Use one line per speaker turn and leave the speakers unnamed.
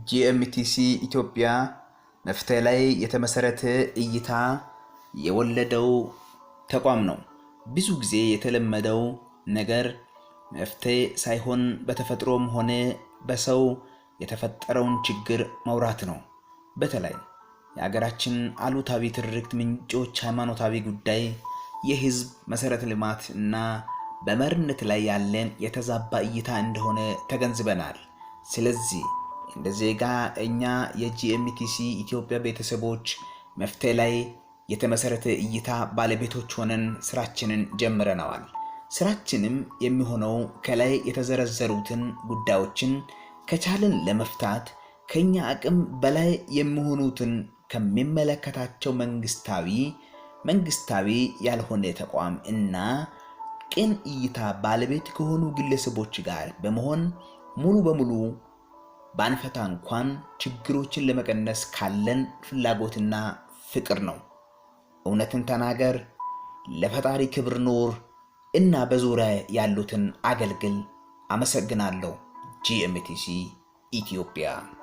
ጂኤምቲሲ ኢትዮጵያ መፍትሄ ላይ የተመሰረተ እይታ የወለደው ተቋም ነው። ብዙ ጊዜ የተለመደው ነገር መፍትሄ ሳይሆን በተፈጥሮም ሆነ በሰው የተፈጠረውን ችግር መውራት ነው። በተለይ የሀገራችን አሉታዊ ትርክት ምንጮች ሃይማኖታዊ ጉዳይ፣ የህዝብ መሰረተ ልማት እና በመሪነት ላይ ያለን የተዛባ እይታ እንደሆነ ተገንዝበናል። ስለዚህ እንደ ዜጋ እኛ የጂኤምቲሲ ኢትዮጵያ ቤተሰቦች መፍትሄ ላይ የተመሰረተ እይታ ባለቤቶች ሆነን ስራችንን ጀምረነዋል። ስራችንም የሚሆነው ከላይ የተዘረዘሩትን ጉዳዮችን ከቻልን ለመፍታት፣ ከኛ አቅም በላይ የሚሆኑትን ከሚመለከታቸው መንግስታዊ፣ መንግስታዊ ያልሆነ ተቋም እና ቅን እይታ ባለቤት ከሆኑ ግለሰቦች ጋር በመሆን ሙሉ በሙሉ ባንፈታ እንኳን ችግሮችን ለመቀነስ ካለን ፍላጎትና ፍቅር ነው። እውነትን ተናገር፣ ለፈጣሪ ክብር ኑር እና በዙሪያ ያሉትን አገልግል። አመሰግናለሁ። ጂኤምቲሲ ኢትዮጵያ።